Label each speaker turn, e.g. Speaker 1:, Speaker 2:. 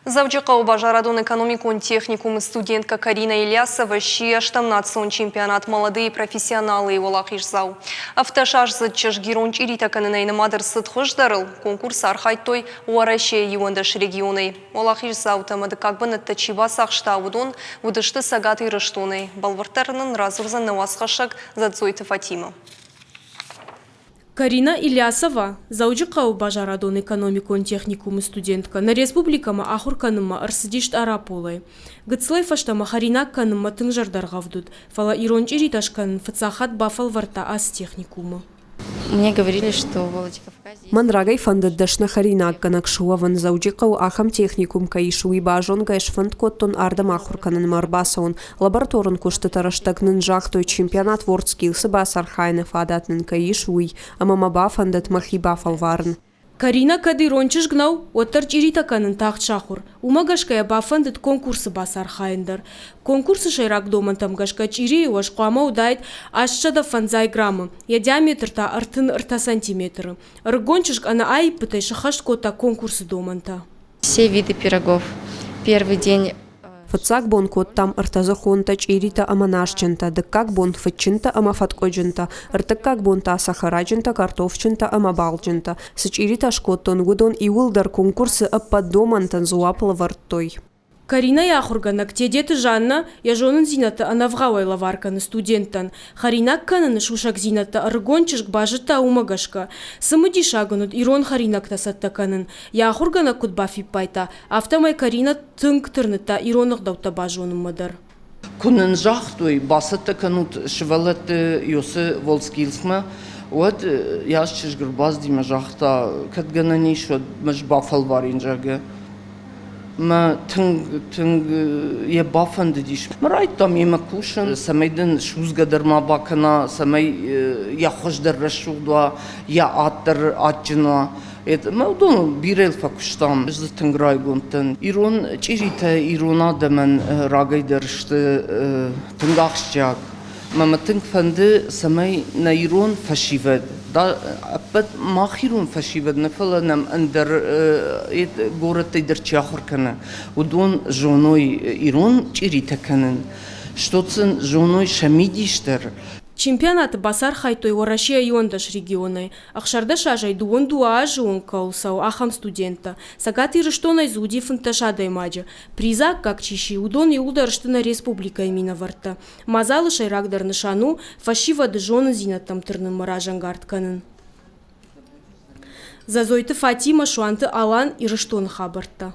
Speaker 1: Дзӕуджыхъӕуы базарадон-экономикон техникумы студенткӕ Карина Ильясова сси ӕстӕм национ чемпионат «Молодые профессионалы»-йы уӕлахиздзау. Ӕвддӕсаздзыд чызг ирон чъиритӕ кӕнынӕй нымад ӕрцыд хуыздӕрыл. Конкурсы архайдтой Уӕрӕсейы 11 регионӕй. Уӕлахиздзаутӕ ӕмӕ дыккаг бынӕттӕ чи бацахста, уыдон уыдысты Цӕгат Ирыстонӕй. Бӕлвырддӕр нын радзурдзӕн нӕ уацхӕссӕг Дзӕдзойты Фатимӕ.
Speaker 2: Карина Ильясова, Дзӕуджыхъӕуы базарадон-экономикон техникумы студенткӕ, нӕ республикӕмӕ ахуыр кӕнынмӕ ӕрцыдис Стъараполӕй. Гыццылӕй фӕстӕмӕ хӕринаг кӕнынмӕ тынг зӕрдӕргъӕвд уыд, фӕлӕ ирон чъиритӕ скӕнын фыццаг хатт бафӕлвӕрдта ацы техникумы.
Speaker 3: Мне говорили, что в Владикавказе
Speaker 4: Мӕн рагӕй фӕндыд дӕсны хӕринаггӕнӕг суӕвын. Дзӕуджыхъӕуы ахӕм техникум кӕй ис, уый базонгӕ сфӕнд кодтон ардӕм ахуыр кӕнынмӕ ӕрбацӕуын. Лабораторон куыстыты рӕстӕг нын загътой, чемпионат WorldSkills-ы бацархайыны фадат нын кӕй ис, уый, ӕмӕ мӕ бафӕндыд мӕхи бафӕлварын.
Speaker 2: Каринӕ кӕд ирон чызг нӕу, уӕддӕр чъиритӕ кӕнын тагъд сахуыр. Уымӕ гӕсгӕ йӕ бафӕндыд конкурсы бацархайын дӕр. Конкурсы сӕйраг домӕнтӕм гӕсгӕ чъирийы уӕз хъуамӕ уыдаид 805 граммы, йӕ диаметр та 33 сантиметры. Ӕрыгон чызг ӕнӕаиппытӕй сӕххӕст кодта конкурсы домӕнтӕ.
Speaker 3: Все виды пирогов. Первый день
Speaker 4: Фыццаг бон кодтам ӕртӕдзыхонтӕ, чъиритӕ ӕмӕ насджынтӕ, дыккаг бон фыдджынтӕ ӕмӕ фӕткъуыджынтӕ, ӕртыккаг бон та цӕхӕраджынтӕ, картофджынтӕ ӕмӕ балджынтӕ. Цы чъиритӕ скодтон, уыдон иууылдӕр конкурсы ӕппӕт домӕнтӕн дзуапп лӕвӕрдтой.
Speaker 2: Каринӕйы ахуыргӕнӕг Тедеты Жаннӕ йӕ зонындзинӕдтӕ ӕнӕвгъауӕй лӕвар кӕны студенттӕн. Хӕринаг кӕныны сусӕгдзинӕдтӕ ӕрыгон чызг базыдта уымӕ гӕсгӕ. Цымыдисаг ын уыд ирон хӕринӕгтӕ цӕттӕ кӕнын. Йӕ ахуыргӕнӕг куыд бафиппайдта, афтӕмӕй Каринӕ тынг тырныдта ирон ӕгъдӕуттӕ базонынмӕ дӕр.
Speaker 5: Куы нын загътой, бацӕттӕ кӕнут сывӕллӕтты Йосы Волскилсмӕ, уӕд йас чызг ӕрбацыди мӕ загъта, кӕд гӕнӕн ис, уӕд мӕ бафӕлварин, зӕгъгӕ. Мӕ тынг, тынг йӕ бафӕндыдис. Мӕ райдыдтам йемӕ кусын, цӕмӕй дын судзгӕ дӕр ма бакӕна, цӕмӕй йӕ хуыз дӕр рӕсугъд уа, йӕ ад дӕр адджын уа. Мӕ уыдоныл бирӕ фӕкуыстам, ӕз дзы тынг райгонд дӕн. Ирон чъиритӕ ирон адӕмӕн рагӕй дӕр сты тынг ахсджиаг. Мӕ мӕ тынг фӕнды, цӕмӕй нӕ ирон фӕсивӕд, ӕппӕт мах ирон фӕсивӕд нӕ, фӕлӕ нӕм ӕндӕр горӕттӕй дӕр чи ахуыр кӕны, уыдон зоной ирон чъиритӕ кӕнын, стот сын зоной сӕ мидис дӕр.
Speaker 2: Чемпионаты бацархайдтой Уӕрӕсейӕ 11 регионӕй. 16 азӕй 22 азы онг кӕуыл цӕуы, ахӕм студенттӕ. Цӕгат Ирыстонӕй дзы уыди 15 адӕймаджы. Призы аккаг чи сси, уыдон иууылдӕр сты нӕ республикӕйы минӕвӕрттӕ. Мадзалы сӕйрагдӕр нысан у фӕсивӕды зонындзинӕдтӕм тырнынмӕ разӕнгард кӕнын. Зӕзойты Фатимӕ, Суанты Алан, Ирыстоны хабӕрттӕ.